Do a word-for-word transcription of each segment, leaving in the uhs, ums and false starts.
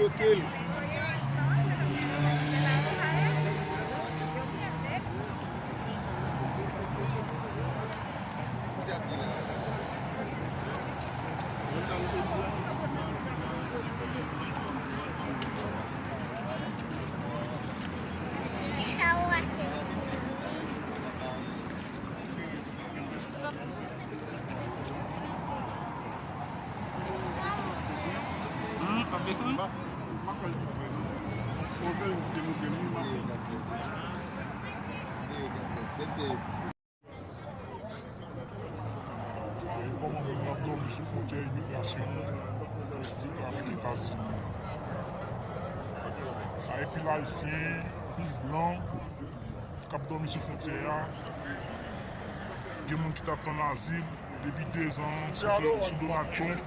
Bloke l. Hmm, ap desann? M pa, m pa kwè l te vre, non. Bon, fè l te monte, m pa kwè. Sa e kòman moun yo ap dòmi sou fwontyè imigrasyon domestik la avèk Etazini. Sa e pil Ayisyen, pil blan k ap dòmi sou fwontyè a. Gen moun ki t ap tann azil depi dezan sou, sou Donald Trump.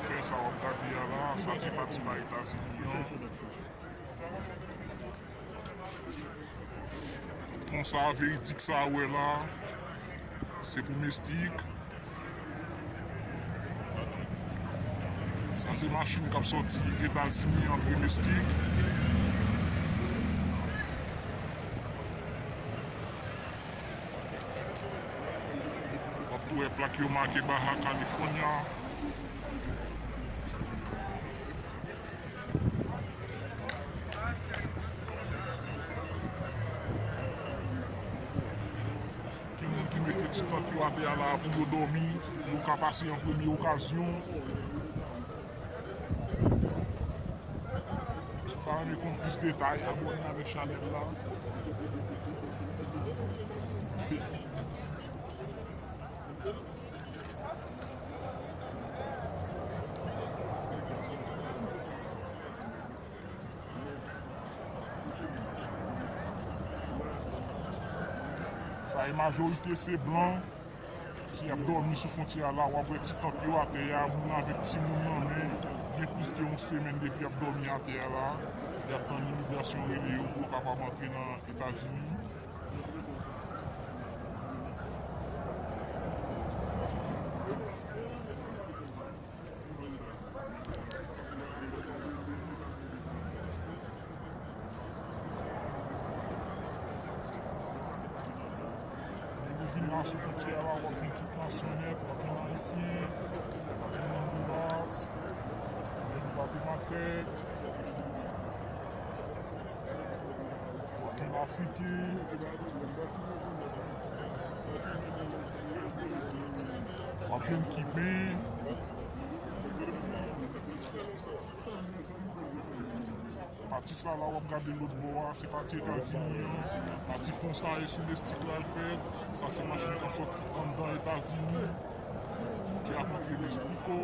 Fè sa w ap gade a la, sa se pati pa Etazini an. Pon sa a veridik sa a w wè la, se pou Mestik. Sa se machin k ap sòti Etazini antre Mestik. W ap tou wè plak yo make Baja California. Gen moun ki mete ti tant yo atè a la pou yo dòmi, pou yo ka pase an premye okazyon. Si w ta renmen konn plis detay, abòne avèk chanèl la. Sa e majorite se blan ki ap dòmi sou fwontyè a la. W ap wè ti tant yo atè a, moun avèk timoun nan men. Gen plis ke yon semèn depi y ap dòmi atè a la. Y ap tann imigrasyon rele yo pou yo kapab antre nan Etazini. Lè nou vin la sou fwontyè a la, w ap jwenn tout nasyon nèt, w ap jwenn Ayisyen, w ap jwenn Ondiras, w ap jwenn Gwatemaltèk, w ap jwenn Afriken, w ap jwenn Kiben. Pati sa la w ap gade lòt bò a, se pati Etazini an. Pati pon sa e sou Mestik la l fèt. Sa se machin k ap sòti anndan Etazini ki ap antre Mestiko.